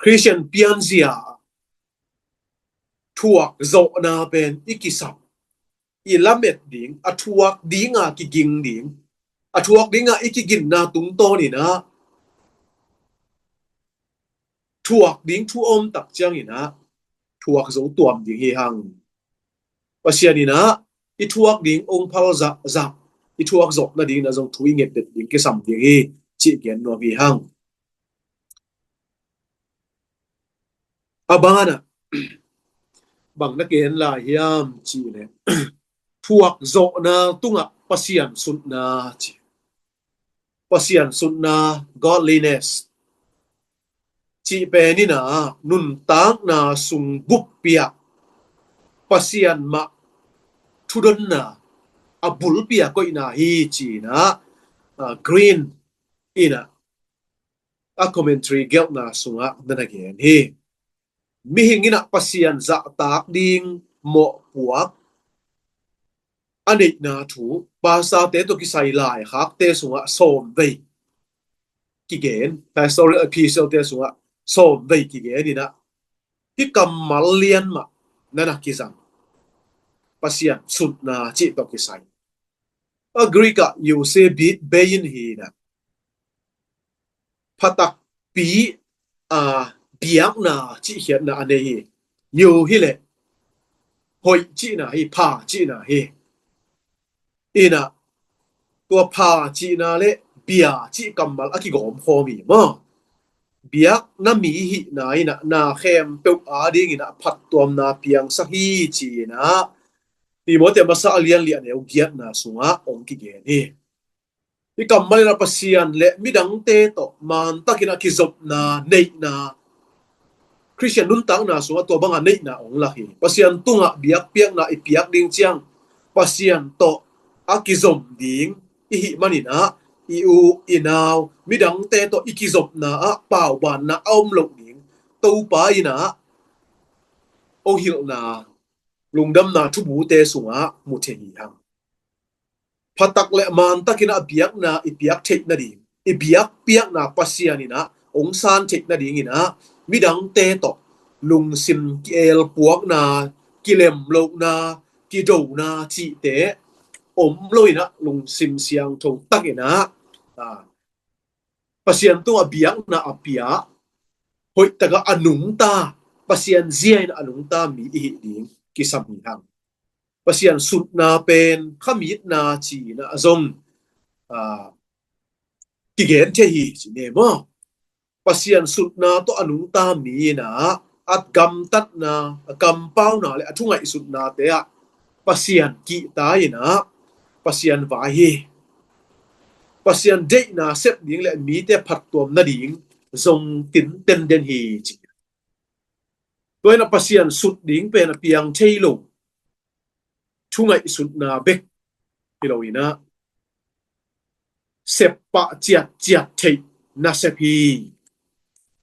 Khristian pianzia thuak zawhna pen i kisam, i lamet ding, a thuak dinga kiging ding, a thuak dinga i kiginna tungtawnin ah thuak ding thu a om tak ciangin ah thuak zo tuam ding hi hang. Pasian in ah i thuak ding ong phal zahzah, i thuak zawh nadingin ah zong thu i ngetdet ding kisam ding hi, cih gen nuam hi hang. A banah bang na gen lai hiam cih leh thuak zawhna tungah Pasian sutna ci. Pasian sutna, godliness, cih pen in ah nuntakna sung buppi ah Pasian mah thudonna a bulpi ah koihna hi ci-in ah, ah, Green in ah a commentary gelhna sungah na na gen hi. Mihing in ah Pasian zahtak ding mawhpuak a neihna thu pastorte tawh kisai laikhakte sungah sawmvei kigen, pastoral epistlete sungah sawmvei kigen in ah hih kammal lian mah na na kizang. Pasian sutna cih tawh kisai. A Greek ah Eusebit bein hi in ah phatakpi, a, biakna cihkhiatna a nei hi. Yu hi leh hoih cihna hi, pha cihna hi. In ah tua pha cihna le bia cih kammal a kigawm khawm hi maw. Biakna mi hihna in ah na khempeuh adingin ah phattuamna piangsak hi ci-in ah Timoti masa a lian li a neu giatna sungah ong kigen hi. Hih kammal in ah Pasian le midangte tawh mantakin a kizopna, neihna, Khristian nuntakna sungah tua banga neihna ong lak hi. Pasian tungah biakpiakna i piak ding ciang Pasian tawh a kizom ding i hih manin ah i u i nau midangte tawh i kizopna ah paubanna a om loh ding Topa in ah ong hilhna, lungdamna thubute sungah mu thei hi hang. Phatak le mantakin ah biakna i piak theih nading, i biakpiakna Pasian in ah ong san theih nadingin ah midangte tawh lungsim kielpuakna, kilemlohna, kidona cihte om loin ah lungsim siangtho takin ah, a, Pasian tungah biakna a pia, hoih takah a nungta, Pasian zia in a nungta mi i hih ding kisam hi hang. Pasian sutna pen khamitna ci-in ah zong, a, kigen thei hi ci ne maw. Pasian sutna tawh a nungta mi in ah a gamtatna, a kampauna le a thungaihsutnate ah Pasian kihta in ah Pasian vai hi. Pasian deihna sep ding le mite phattuam nading zong tinten den hi ci. Tua in ah Pasian sut ding pen a piang thei lo thungaihsutna bek hi loin ah seppah ciatciat theih nasep hi.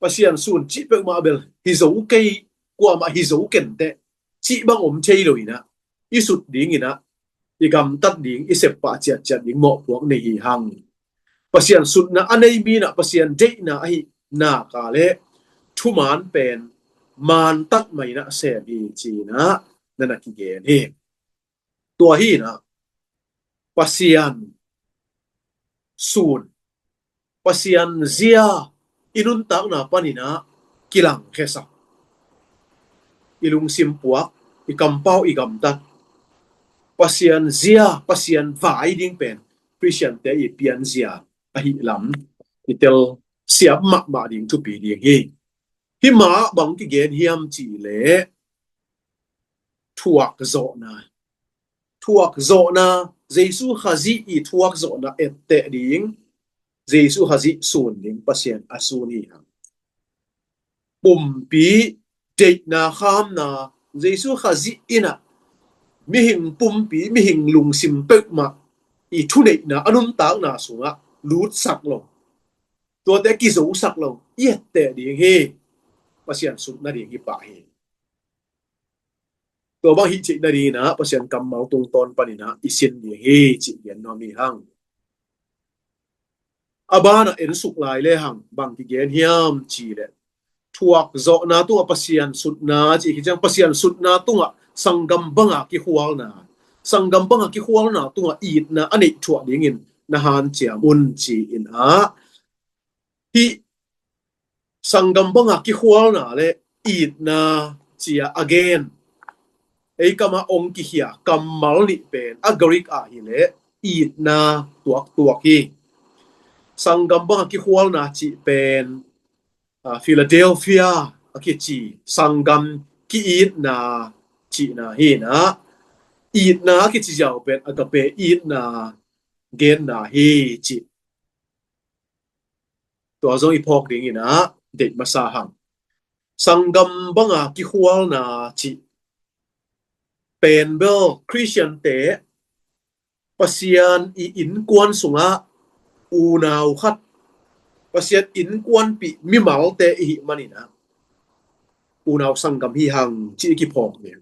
Pasian sun cih peuhmah bel hi zo kei, kuamah hi zo kenteh cih bang om thei loin ah i sut dingin ah i gamtat ding, i seppah ciatciat ding mawhpuak nei hi hang. Pasian sutna a nei mi in ah Pasian deihna ahi nak leh thuman pen mantak mah in ah sem hi ci-in ah na na kigen hi. Tua hi in ah Pasian sun, Pasian zia i nuntakna panin ah kilangkhiasak, i lungsim puak, i kampau, i gamtat. Pasian zia, Pasian vai ding pen Khristiante i pianzia ahi lam i telsiam mahmah ding thupi ding hi. Hih mah bang kigen hiam cih leh thuak zawhna. Thuak zawhna, Jesu Khazih i thuak zawhna etteh ding, Jesu Khazih sun ding Pasian a sun hi hang. Pumpi deihna khamna, Jesu Khazih in ah mihing pumpi, mihing lungsim peuhmah i thuneihna a nuntakna sungah lutsak lo, tuate kizosak lo i etteh ding hi. Pasian sut nading hi pah hi. Tua bang hih theih nadingin ah Pasian kammal tungtawn panin ah i sin ding hi cih gen nuam hi hang. A banah en suk lai le hang bang kigen hiam cih leh, thuak zawhna tungah Pasian sutna cih hi ciang, Pasian sutna tungah sanggam banga kikhualna, sanggam banga kikhualna tungah itna a neih thuah dingin na hanciam un ci-in ah, hih sanggam banga kikhualna le itna ci-a a gen, ei kamah ong kikhia kammal nih pen a Greek ah hileh itna tuaktuak hi. Sanggam banga kikhualna cih pen, a, Philadelphia a kici sanggam ki-itna cihna hi-in ah, itna a kici ziau pen agape itna genna hi cih. Tua zong i phawk dingin ah deih masa hang. Sanggam banga kikhualna cih pen bel Khristiante Pasian i innkuan sungah unau khat, Pasian innkuanpih mimalte i hih manin ah unau sanggam hi hang cih i kiphawk ding.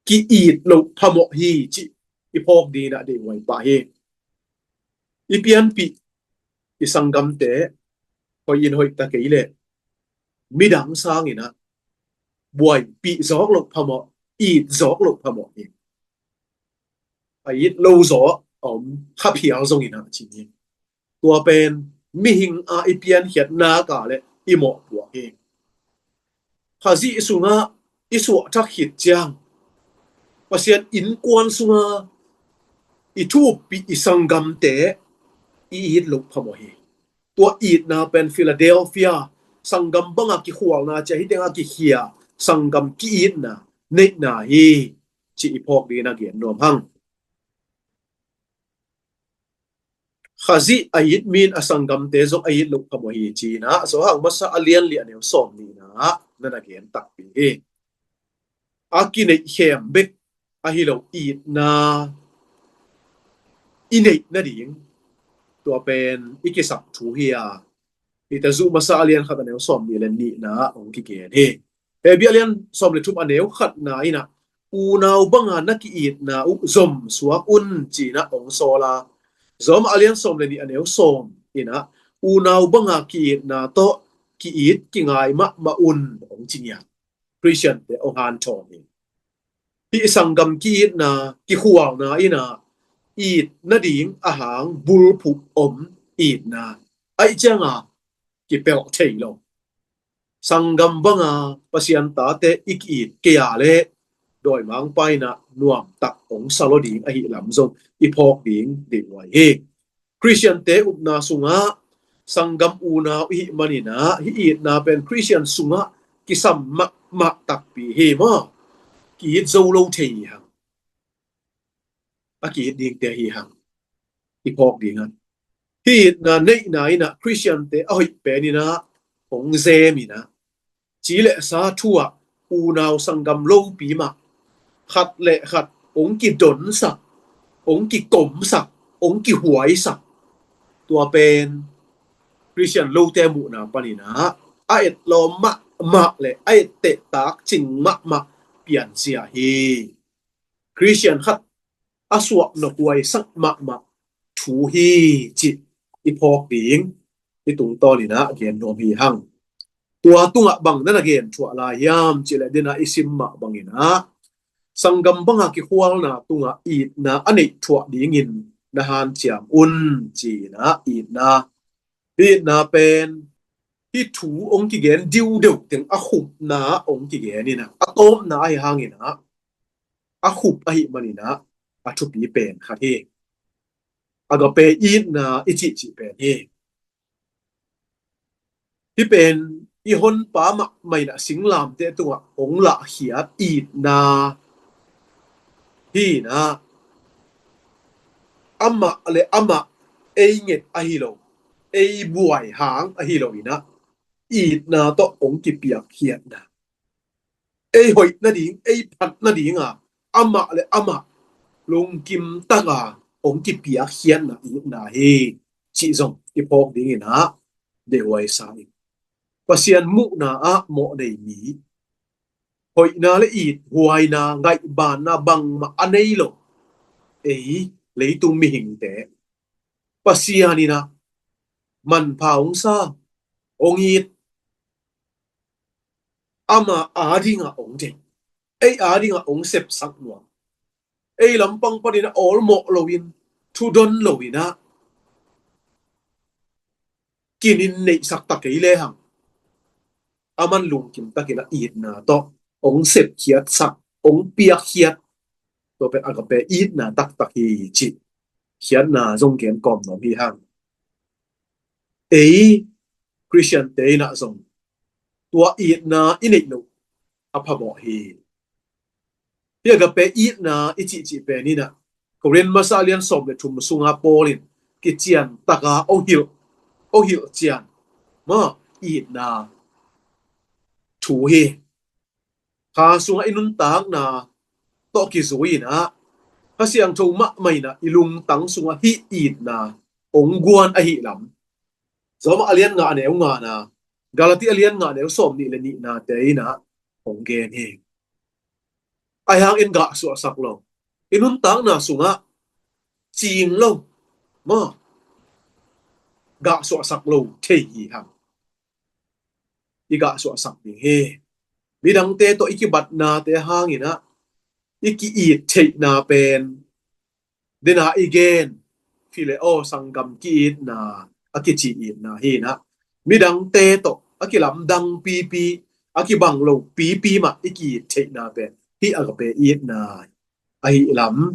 Ki-it loh phamawh hi cih i phawk dingin ah deih huai pah hi. I pianpih i sanggamte hoih in hoih ta kei leh midang sangin ah buaipih zawk loh phamawh, it zawk loh phamawh hi. A it lo zaw a om kha phial zongin ah ci hi. Tua pen mihing a i piankhiat nak a le i mawhpuak hi. Khazih sungah i suahthak khit ciang Pasian innkuan sunga i thuppih i sanggamte i it loh phamawh hi. Tua itna pen Philadelphia sanggam banga kikhualna ci-a hih tengah kikhia sanggam ki-itna neihna hi cih i phawk dingin ah gen nuam hang. Khazih a it mi in a sanggamte zong a it loh phamawh hi ci-in ah Johan masa a lian li a neu sawm nihna ah na na gen takpi hi. A kineih khem bek ahi lo itna i neih nading, tua pen i kisap thu hi a, Peter zuh masa a lian khat a neu sawm nih le nihna ah hong kigen hi. Hebru a lian sawm le thum a neu khatna in ah unau banga na ki-itna uh zom suak un ci-in ah hong sawl a, Roma a lian sawm le nih a neu sawm in ah unau banga ki-itna tawh ki-it kingai mahmah un hong ci ngiat. Khristiante hong hanthawn hi. Hih sanggam ki-itna kikhualna in ah it nading a hang bulphuh om itna ahih cianga kipelh thei lo. Sanggam banga Pasian tate i ki-it kei a leh dawimangpa in ah nuamtak hong sa lo ding ahi lam zong i phawk ding deih huai hi. Khristiante upna sungah sanggam unau i hih manin ah hih itna pen Khristian sungah kisam mahmah takpi hi maw. Ki-it zo lo thei hi hang. A ki-it dingte hi hang. I phawk ding a, hih itna neihna in ah Khristiante a hoih pen in ah hong zem in ah, ci le sa thu ah unau sanggam lopi mah, khat le khat hong kidonsak, hong kikomsak, hong kihuaisak. Tua pen Khristian lote muhna panin ah a etlawm mahmah le a ettehtak cing mahmah pianzia hi. Khristian khat a suah nawkuaisak mahmah thu hi cih i phawk ding i tungtawn in ah gen nuam hi hang. Tua tungah bang na na gen thuah lai hiam cih leh, den ah i sim mah bangin ah sanggam banga kikhualna tungah itna a neih thuah dingin na hanciam un ci-in ah itna, itna pen hih thu hong kigen diudeuh teng a khupna hong kigen in ah a tawpna ahi hangin ah a khup ahih manin ah a thupi pen khat hi. Agape itna i cihcih pen hi. Hih pen i honpa mahmah in ah singlamteh tungah hong lahkhiat itna hi in ah amah le amah ei nget ahi lo, ei buai hang ahi lo in ah itna tawh hong kipiakkhiatna, ei hoih nading, ei phat nading a amah le amah lungkim taka hong kipiakkhiatna itna hi. cih zong i phawk dingin ah dehuai sa in. Pasian muhna ah mawh nei mi, hoihna le it huaina, ngaihbanna bangmah a nei lo ei leitung mihingte Pasian in ah manpha hong sa, hong it, ama adingah hong deih, ei adingah hong sepsak nuam, ei lampang panin ah awlmawh loin, thudon loin ah kinin neihsak ta kei lehang, aman lungkim takin ah itna tawh hong sepkhiatsak, hong piakkhiat, tua pen agape itna taktak hi cih khiatna zong gen kawm nuam hi hang. Ei Khristiante in ah zong tua itna i neih loh a phamawh hi. Hih agape itna i cihcih pen in ah Korin masa lian sawm le thum sunga Paul in kician taka hong hilh, hong hilh cian, maw, itna thu hi. Kha sungah i nuntakna tawh kizui in ah, Kha Siangtho mahmah in ah i lungtang sungah hih itna hong guan ahih lam Roma a lian nga a neu ngana, Galati a lian nga a neu sawm nih le nihna te in ah hong gen hi. Ahi hangin gah suahsak lo, i nuntakna sungah cing lo, maw, gah suahsak lo thei hi hang. I gah suahsak ding hi. Midangte tawh i kibatnate hangin ah i ki-it theihna pen, dena i gen, phileo, sanggam ki-itna, a kici itna hi in ah, midangte tawh a kilamdang pipi, a kibang lo pipi mah i ki-it theihna pen hih agape itna ahih lam,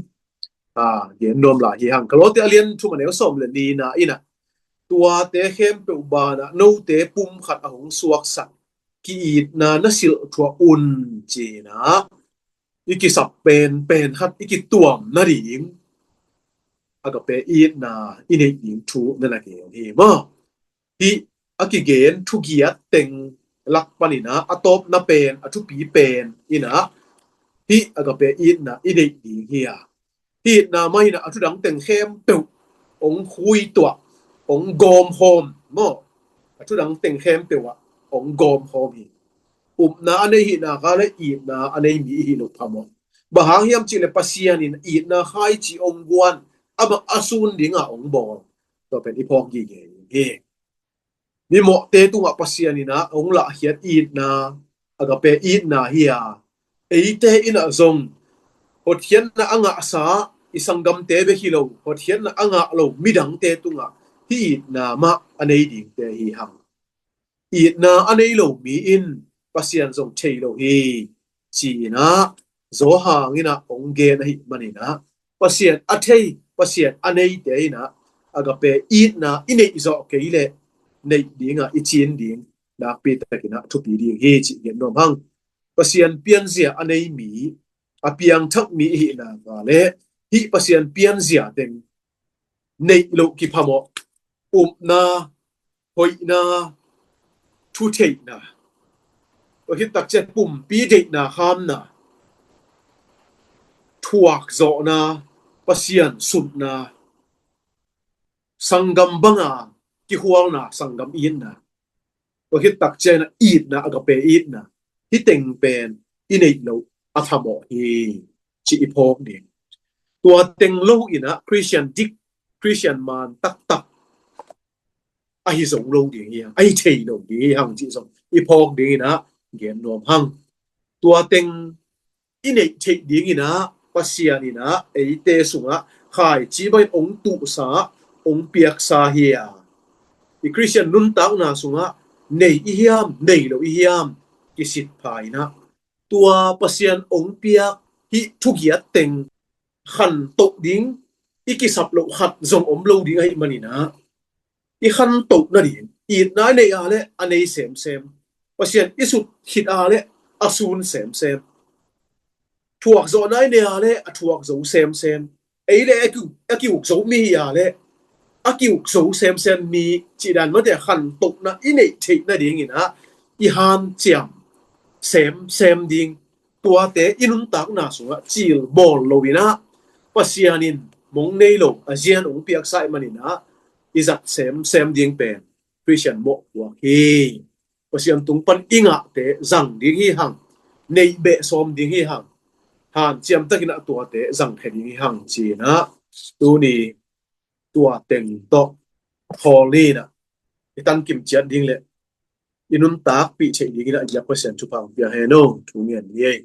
a, gen nuam lai hi hang. Kolose a lian thum a neu sawm le nihna in ah, tuate khempeuh banah note pumkhat a hong suaksak ki-itna na silh thuah un, ci in ah, i kisap penpen khat i kituam nading agape itna i neih ding thu na na gen hi, maw. Hih a kigen thugiat teng lak panin ah a tawpna pen, a thupi pen in ah hih agape itna i neih ding hi a, hih itna mah in ah a thudang teng khempeuh hong khuituah, hong gawmkhawm, maw. A thudang teng khempeuh ah hong gawmkhawm hi. Upna a nei hi nak leh itna a nei mi i hih loh phamawh. Bang hang hiam cih leh Pasian in itna khaici hong guan, amah a sun dingah hong bawl, tua pen i phawk gige hi. Mimawhte tungah Pasian in ah hong lahkhiat itna agape itna hi a, eite in ah zong hotkhiatna a ngahsa i sanggamte bek hi lo, hotkhiatna a ngah lo midangte tungah hih itna mah a nei dingte hi hang. Itna a nei lo mi in Pasian zong thei lo hi, ci in ah Johan in ah hong gen ahih manin ah, Pasian a thei, Pasian a neite in ah agape itna i neih zawh kei leh neih dingah i cin ding nakpi takin ah thupi ding hi cih gen nuam hang. Pasian pianzia a nei mi, a piangthak mi i hih nak leh hih Pasian pianzia teng neih loh kiphamawh, upna, hoihna, thutheihna, tua khit takciang pumpi deihna khamna, thuakzawhna, Pasian sunna, sanggam banga kikhualna, sanggam itna, tua khit takciang itna, agape itna, hih teng pen i neih loh a phamawh hi, ci i phawk ding. Tua teng lo in ah Khristian dik, Khristian man taktak ahi zo lo ding hi hang, ahi thei lo ding hi hang cih zong i phawk ding in ah gen nuam hang. Tua teng i neih theih ding in ah Pasian in ah eite sungah khaici bangin hong tuhsa, hong piaksa hi a, i Khristian nuntakna sungah nei i hiam, nei lo i hiam, kisitpha in ah tua Pasian hong piak hih thugiat teng khantoh ding i kisap loh khat zong om lo ding ahih manin ah, i khantoh nading, itna i neih a leh a nei semsem, Pasian i sut khit a leh a sun semsem, thuakzawhna i neih a leh a thuak zo semsem, ei leh a ki, a ki-uk zo mi hi a leh a ki-uk zo semsem mi, cih dan mate khantohna i neih theih nading in ah i hanciam semsem ding, tuate i nuntakna sungah cil bawl lo in ah, Pasian in mong nei lo a zian hong piaksa ahih manin ah, i zat semsem ding pen Khristian mawhpuak hi. Pasian tung pan i ngahte zang ding hi hang, neih beh sawm ding hi hang, hanciam takin ah tuate zangkhia ding hi hang ci-in ah tuni tua teng tawh Paul in ah i tankim ciat ding le i nuntakpih theih dingin ah a giak Pasian thupha pia hen aw. Thu ngen ni ei.